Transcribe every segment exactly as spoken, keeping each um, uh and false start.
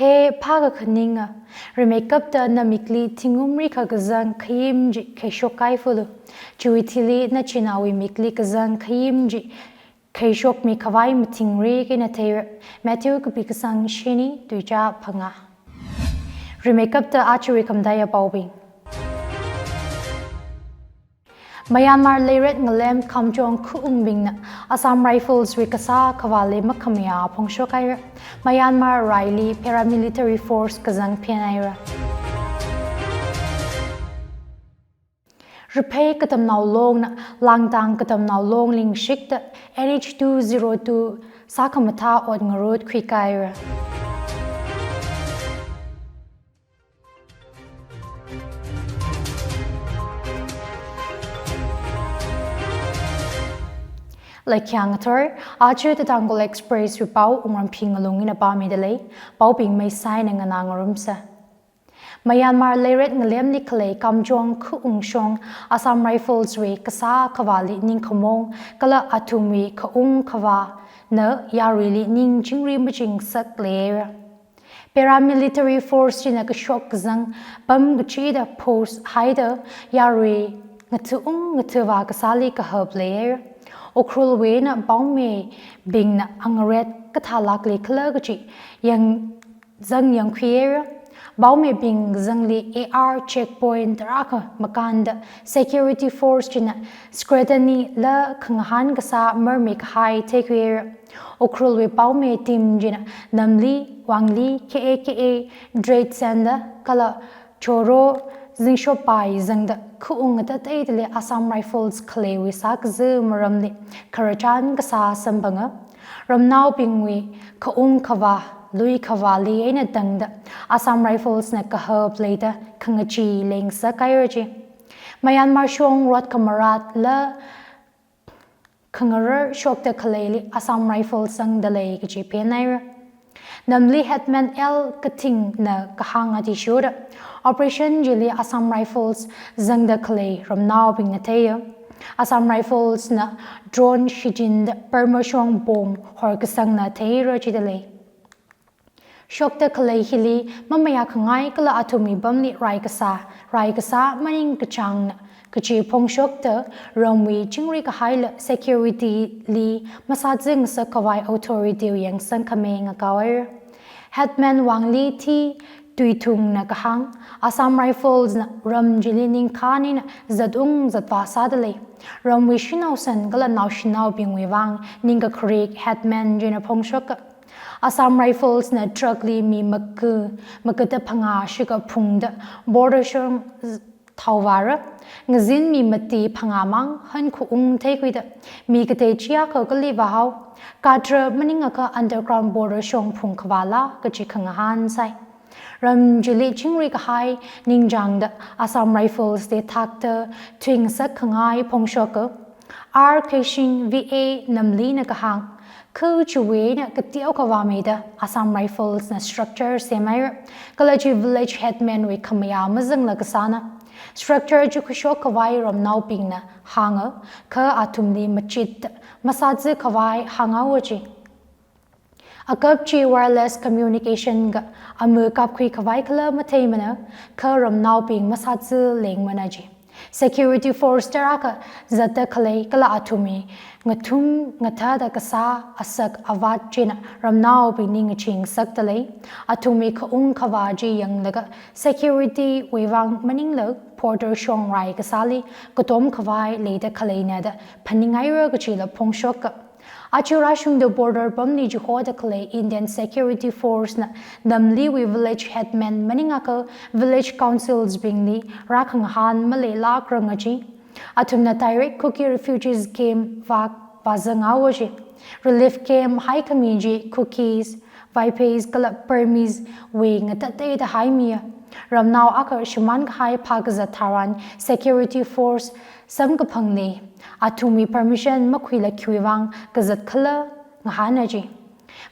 He phākakhaninga, rimeikapta namikli thingumri kha kazang khayim chi kheishok kaifalu. Chiwui thili nachinaowui mikli kazang khayim chi kheishokmi khavai mathingrik eina theira. Matthew kapi kasang shini, tuizā phangā. Rimeikapta ajawui khamataiya paobing. Myanmar leiret ngalem Kamjong khaungbingna Assam Rifles wui kasā khavāli makhamayā phongshok haira. Myanmar raili paramilitary force kazang phen haira. Riphei Katamnao Longna Langtang Katamnao Long lingshikta N H two zero two sākhamathā ot ngarut khuikahaira. Laikhia ngathor, aja The Tangkhul Express wui pao Wungramphi Ngalung ina pāmida lei, paobing meisaina nganā ngarumsa. Myanmar leiret ngalemli khalei Kamjong khaungshong Assam Rifles wui kasā khavāli ningkhamong kala athumwui khaung khavāna yaruili ning chingri maching sak leira. Paramilitary force china kashok kazang pam kachida post haida yarui ngathaung ngathava kasāli kahap leira. Ukhrulwui eina paomeibingna angaret kathālakli khala kachi yang zang yangkhuihaira. Paomeibing zangli A R checkpoint tarākha makānda security force china scrutiny la khangahān kasā marmikahai theikhuihaira. Ukhrulwui paomei team china Namli, Wangli, K A K A, Trade Center, kala Choro, Zingshopai zangda khaung ngatateidali Assam Rifles khaleiwui sākaza maramli khararchan kasā samphanga. Ramnaobingwui khaung khavā, lui khavāli eina tangda Assam Rifles na kahap leida khangachee leng sākahaira chi. Myanmar shong rot khamarat la khangarar shokta khaleili Assam Rifles zangda lei kachi phenhaira. Namli Headman L Kathingna kahāng athishurda, operation chili Assam Rifles zangda khalei ramnaobingna theiya. Assam Rifles na drone shichinda Parmashong bomb horkasangna theira chida lei. Shokta khalei hili mamayā khangai kala athumwui pamli rai kasā, rai kasā maningkachāngna kachi phongshokta ramwui chingri kahaila security li masāzing sākhavai authority wui yangsang khami ngakaohaira. Headman Wangli Thi Tuithungna kahāng, Assam Rifles na ram chili ningkhān eina zatung zatvā sāda lei. Ramwui shanaosan kala naoshinaobingwui vang ningkakharik headman china phongshoka. Assam Rifles na truck li mi maga, magada phangā shikha phungda border shong thaovāra. Ngazin mi mati phangā mang hankhaung theikhuida mi katei chiakha kali vāhao. Katra maningakha underground border shong phungkhavāla kachi khangahān sai. Ram chili chingri kahai ningchāngda Assam Rifles te thakta thuingasak khangai phongshoka. R Kheishing V A Namlina kahāng, kha chiwui eina kateokha vāmeida Assam Rifles na structure semhaira, kala chi village headman wui khamayā mazangla kasāna. Structure chi khuishok khavai ramnaobingna hānga, kha athumli machit masāzā khavai hānghaowa chi. Akap chi wireless communication ga ama kapkhui khavai khala matheimana, kha ramnaobing masāzā lengmana chi. Security force tarākha zatta khalei kala athumwui ngathum ngathāda kasā asak avat china ramnaobingli ngaching sakta lei. Athumwui khaung khavā chi yanglaga security wui vang maningla border shong rai kasāli katom khavai leida khaleina da phaninghaira kachila phongshoka. Aja rāshungda border pamli chihoda khalei Indian Security Force na Namliwui village headman maningakha village councils bingli rākhangahān maleilākranga chi. Athumna direct Kuki refugees camp vak vāzanghaowa chi. Relief camp haikhami chi Kukis, Vaiphei kala Burmese wui ngatateida haimiya. Ramnao akha shimān kahai phākazat tharan security force samkaphangli athumwui permission makhuila khiwui vang kazat khala ngahāna chi.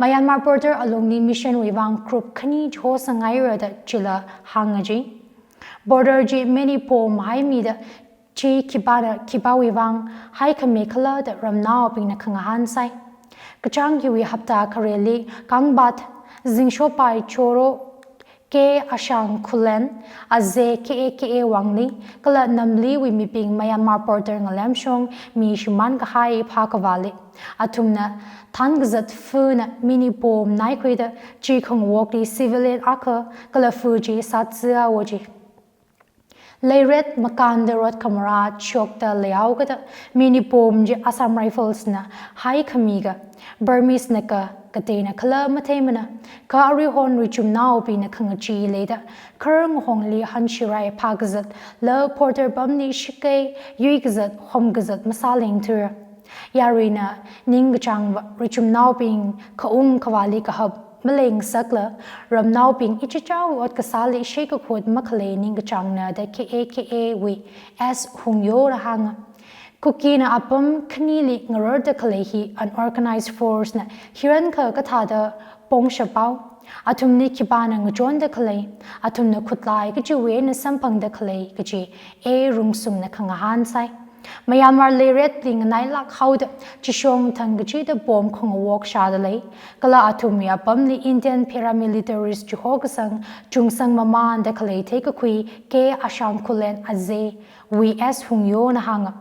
Myanmar border alungli mission wui vang group khani chihosanghaira da chila hānga chi. Border chi manipom haimida chi khipāna khipāwui vang haikhami khala da ramnaobingna khangahān sai. Kachāng hiwui hapta khareli Kangbat Zingshopai Choro, K. Ashang Khullen, Aze K A K A Wangli, kala namliwui mibing Myanmar border ngalemshong mi shimān kahai phākhavāli, athumna thankazat fana mini bomb naikhuida chi khangawokli civilian akha kala fa chi sātsi haowa ji. Leiret makānda rot khamara shokta leihaokada mini bomb chi Assam Rifles na haikhamiga Burmese na ka kateina khala matheimana, kha aruihon richumnaobingna khangachee leida kharngahongli hanshirai phākazat, la border pamli shakei yuikazat homkazat masālengthura. Yaruina ningkachāngva richumnaobing khaung khavāli kahap malengasakla, ramnaobing ichichāwui ot kasāli shei kakhut makhalei ningkachāngna da K A K A wui S Hungyo na hānga. Kukina apam khanili ngararda khalei hi unorganized force na hirankha kathāda pongshap haowa. Athumli khipāna ngachonda khalei, athumna khutlai kachiwui eina samphangda khalei kaji A Rungsung na khangahān sai. Myanmar leiretli nganailāk haoda chishong thang kachida bomb khangawok shāda lei, kala athumwui apamli Indian paramilitaries chiho kasang chungsang mamānda khalei theikakhui K. Ashang Khullen Aze wui S Hungyo na hānga.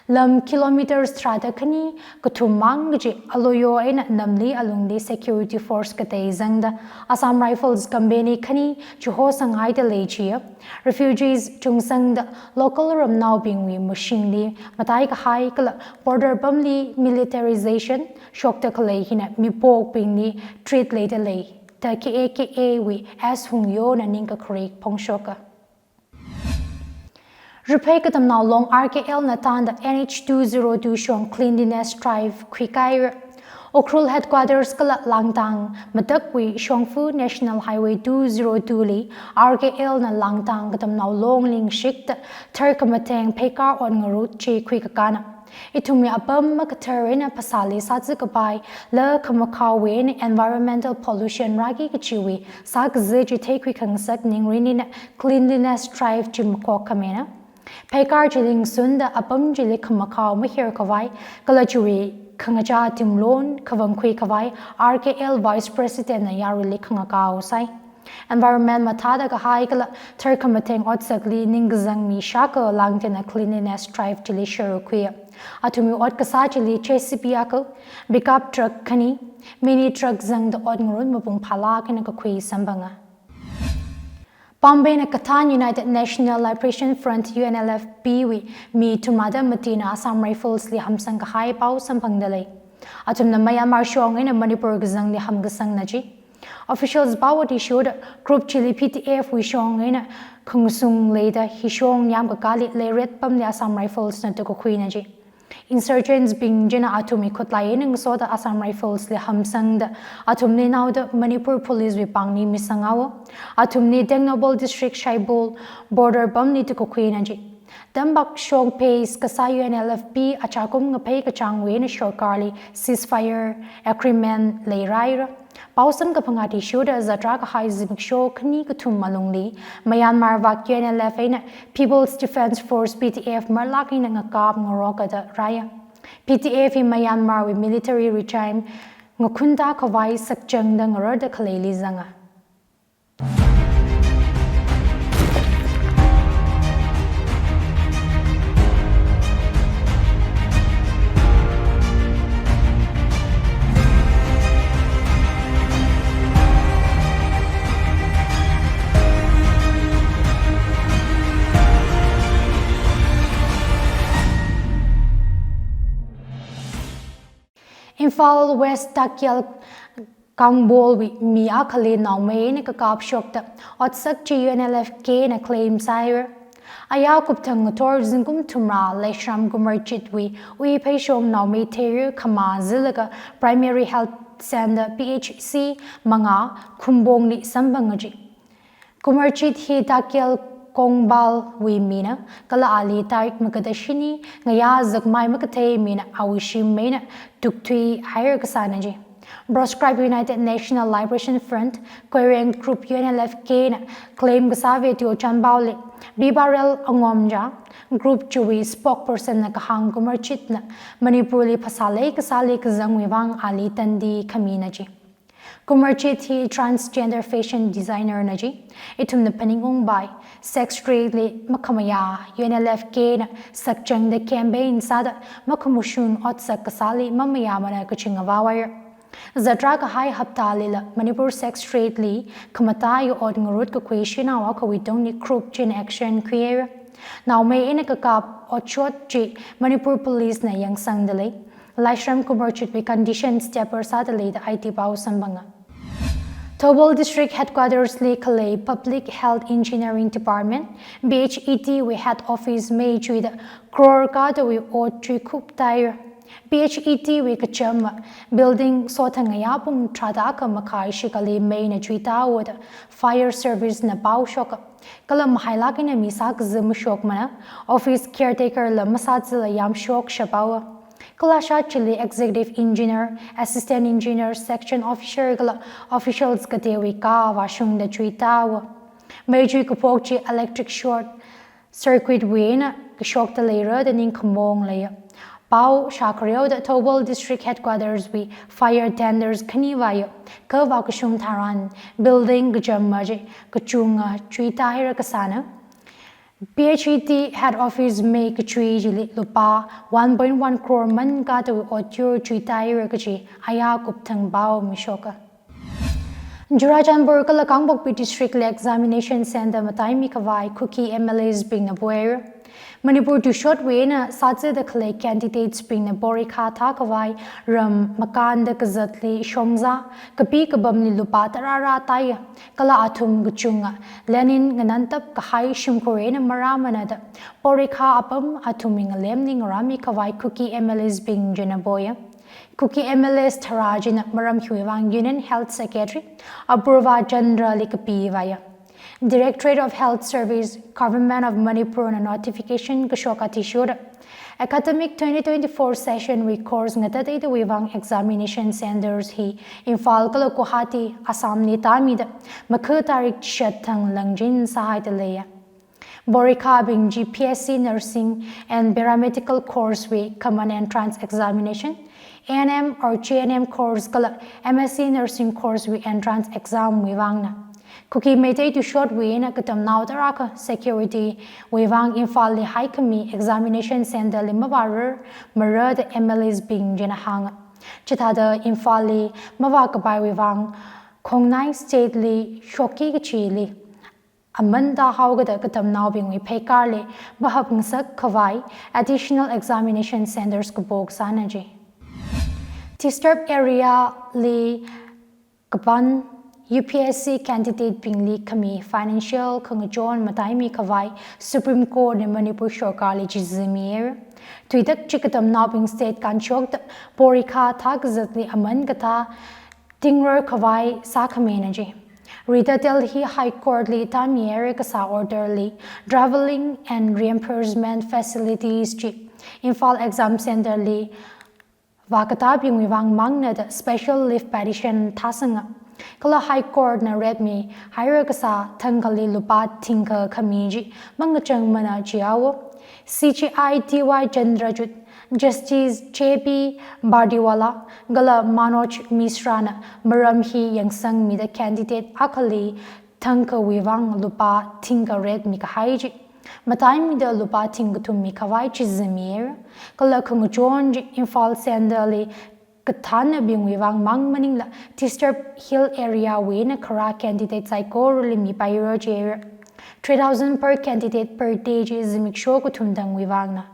Lam kilometers tharāda khani kathum mang kaji aloyo eina namli alungli security force katei zangda Assam Rifles company khani chiho sanghaida lei chiya. Refugees chungsangda local ramnaobingwui mashingli matai kahai kala border pamli militarization shokta khalei hina mipokbingli threat leida lei da K A K A wui S Hungyo na ningkakharik phongshoka. Raphei Katamnao Long R K L na tanda N H two zero two shong cleanliness drive khuikaira. Ukhrul headquarters kala Langtang matakwui shongfa National Highway two zero two li R K L na Langtang Katamnao Long lingshikta tharkhamatheng pheikar ot ngarut chi khuikakana. Ithumwui apam makathar eina phasāli sātsi kapai, la khamakhaowui eina environmental pollution rāki kachiwui sākaza chi theikhui khangasak ningrin eina cleanliness drive chi makok khamina. Pheikar chili ngasunda apam chili khamakhao mahir khavai, kala chiwui khangachā timlon khavang khuikhavai R K L Vice President na yaruili khangakao sai. Environment mathāda kahai kala tharkhamatheng otsakli ningkazang mi shākha Langtang na cleanliness drive chili sharuk khuiya. Athumwui ot kasā chili J C B akha, pickup truck khani, mini truck zangda ot ngarut mapung phālāk eina kakhui samphanga. Bombay na kathān United National Liberation Front, U N L F P wui mi thumrada matina Assam Rifles li hamsang kahai pao samphangda lei. Athumna Myanmar shong eina Manipur kazangli hamkasangna ji. Officials pao athishurda group chili P T F wui shong eina khangasung leida hi shong yamkakāli Leiret pamli Assam Rifles na tukakhuina ji. Insurgents bing china athumwui khutlai eina ngasoda Assam Rifles li hamsangda athumli naoda Manipur Police wui pāngli misang haowa. Athumli Tengnoupal District Shaibol border pamli tukakhuina ji. Tampak shong base kasā U N L F P achakum ngaphei kachāngwui eina sorkarli ceasefire agreement leiraira. Pao samkaphang athishurda zatra kahai zimiksho khani kathum alungli Myanmar vak U N L F eina People's Defence Force, P D F marlāk eina ngakap ngarokada rāya. P D F hi Myanmar wui military regime ngakhunta khavai sakchangda ngararda khaleili zanga. Imphal West Takyal Kangbolwui mi akhali naomei eina kakap shokta otsak chi U N L F K na claim sāhaira. Aya kupthang ngathor zingkum thumrā Leishram Kumarjit wui ui pheishong naomei theira khama zilaga Primary Health Centre, P H C, mangā Khumbongli samphanga ji. Kumarjit hi Takyal Kongbalwui mina, kala ali tarik makada shini ngayā zakmai makathei mina awui shim eina tukthui haira kasāna ji. Proscribed United National Liberation Front, Koireng Group U N L F K na claim kasā video chanpaoli, Bibarel Angomja, group chiwui spokesperson na kahāng Kumarjit na Manipurli phasā lei kasāli kazangwui vang ali tandi khamina ji. Kumarjit hi transgender fashion designer na ji. Ithumna phaningungpai, sex trade li makhamayā, U N L F K na sakchangda campaign sāda makhamushun otsak kasāli mamayāmana kachi ngavāvaira. Zatrā kahai haptalila Manipur sex trade li khamataiya ot ngarut kakhui shanao akhawui tungli group china action khuihaira. Naomei eina kakap otshot chi Manipur Police na yangsangda lei. Laishram Kumarjitwui condition stable sāda leida I T pao samphanga. Thoubal District Headquarters li khalei Public Health Engineering Department, P H E D wui head office mei chuida crore kadawui ot chuikhup taira. P H E D wui kachama building sothangaya pung tharāda akha makhai shikhali meina chuitāhaoda fire service na pao shoka. Kala mahailāk eina mi sākaza mashokmana, office caretaker la masāzala yamshok shaphaowa. Kala shachili executive engineer, assistant engineer, section officer kala officials katewui ka vāshungda chuitāhaowa. Mei chuikaphok chi electric short circuit wui eina kashokta leira da ningkhamong leiya. Pao shākhareoda Thoubal District Headquarters wui fire tenders khani vāya. Kha vākashung tharan building kachama chi kachunga chuitāhaira kasāna. P H E D head office mei kachui chili lupā one point one crore man kadawui otyur chuitāhaira kachi aya kupthang pao mishoka. Churachandpur kala Kangpokpi District li examination center mataimi khavai Kuki M L As bingna puihaira. Manipur tuishotwui eina sāzada khalei candidates bingna porikha thākhavai ram makānda kazatli shongza, kapi kapamli lupā tharā rātāya, kala athum kachunga Lenin nganantap kahai shimkhur eina marāmana da porikha apam athumwui ngalemli ngarāmi khavai Kuki M L As bing china puiya. Kuki M L As tharā china maram hiwui vang Union Health Secretary Apurva Chandra li kapi vāya. Directorate of Health Service, Government of Manipur na notification kashok athishurda academic twenty twenty-four session wui course ngatateidawui vang examination centers hi Imphal kala Guwahati, Assam li tāmida makha tarik chishat thang langchin sāhaida leiya. Porikhabing chi P S C Nursing and Paramedical Course wui Common Entrance Examination, A N M or G N M course kala M S C Nursing Course wui entrance exam wui vangna. Kuki Meitei tuishotwui eina katamnao tarākha security wui vang Imphal li haikhami examination center li mavārarmara da M L As bing china hānga. Chithāda Imphal li mavākapaiwui vang khongnai state li shokki kachili aman tāhaokida katamnaobingwui pheikarli mahap ngasak khavai additional examination centers kaphok sāna ji. Disturbed area li kapan U P S C candidate bingli khami financial khangachon mataimi khavai Supreme Court na Manipur sorkarli chizimihaira. Tuitak chi katamnaobing state kanshokta porikha thākazatli aman kathā tingrar khavai sākhamina ji. Rida Delhi High Court li tāmihaira kasā order li travelling and reimbursement facilities chi Imphal exam center li vākatābingwui vang mangna da special leave petition thāsanga. Kala High Court na rate mihaira kasā thangkhali lupā thingkha khami chi mangachangmana jihaowa. C J I D Y Chandrachud, Justice J P Bardiwala kala Manoj Misra na maram hi yangsangmida candidate akhali thangkhawui vang lupā thingkha rate mikahai chi mataimida lupā thingkathum mikhavai chizimihaira. Kala khangachon chi Imphal center li kathānnabingwui vang mang maningla disturbed hill area wui eina kharā candidate saikorali mipaira jihaira. Three thousand per candidate per day chi zimiksho kathum tangwui vangna.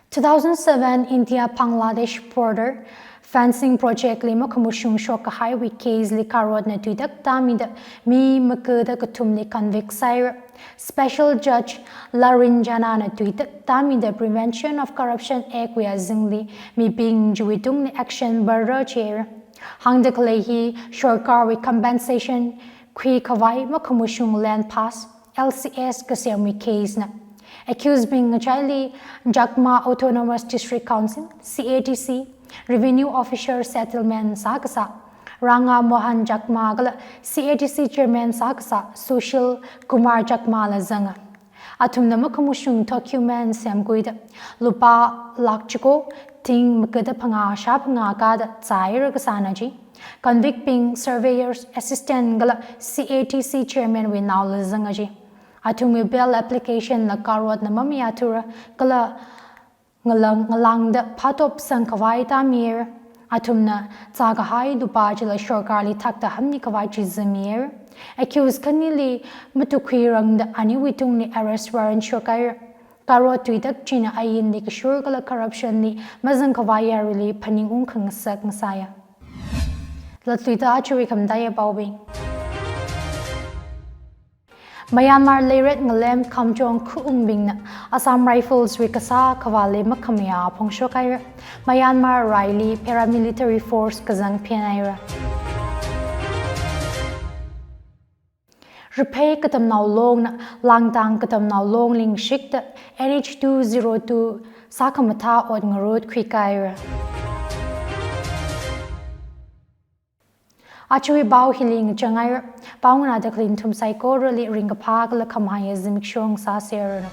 Two thousand seven India Bangladesh border fencing project li makhamushung shokkahaiwui case li court na tuitak tāmida mi makada kathumli convict sāhaira. Special Judge Larinjana na tuitak tāmida Prevention of Corruption Act wui azingli mibing chiwui tungli action para jihaira. Hāngda khalei hi sorkarwui compensation khuikhavai makhamushung land pass, L C S kasemwui case na. Accused bing ngachaili Chakma Autonomous District Council, C A D C, Revenue Officer settlement sākasā Ranga Mohan Chakma kala C A D C Chairman sākasā Sushil Kumar Chakma la zanga. Athumna makhamushung document semkhuida lupā lakh chiko thing makada phangā shāphangā kada zairakasāna ji. Convict bing surveyor's assistant kala C A T C chairman wui naola zanga ji. Athumwui bail application la karotna mamayāthura kala ngalang, ngalāngda phatop sangkhavai tāmira. Athumna zākahai lupā chila sorkarli thakta hamnikhavai chizamira. Accused khanili matukhuirangda aniwui tungli arrest warrant shokhaira. Karot tuitak china ainli kashur kala corruption li mazangkhavai yaruili phaningungkhangasak ngasāya. Latluida achiwui khamataiya paobing. Myanmar leiret ngalem Kamjong khaungbingna Assam Rifles wui kasā kavāli makhamayā phongshokhaira. Myanmar raili paramilitary force kazang phenhaira. Raphei Katamnao Longna Langtang Katamnao Long lingshikta N H two zero two sākhamathā ot ngarut khuikhaira. Achiwui pao hili ngachanghaira. Pao nganāda khalei nathum saikorali ringkaphā kala khamahaiya zimiksho ngasāseranu.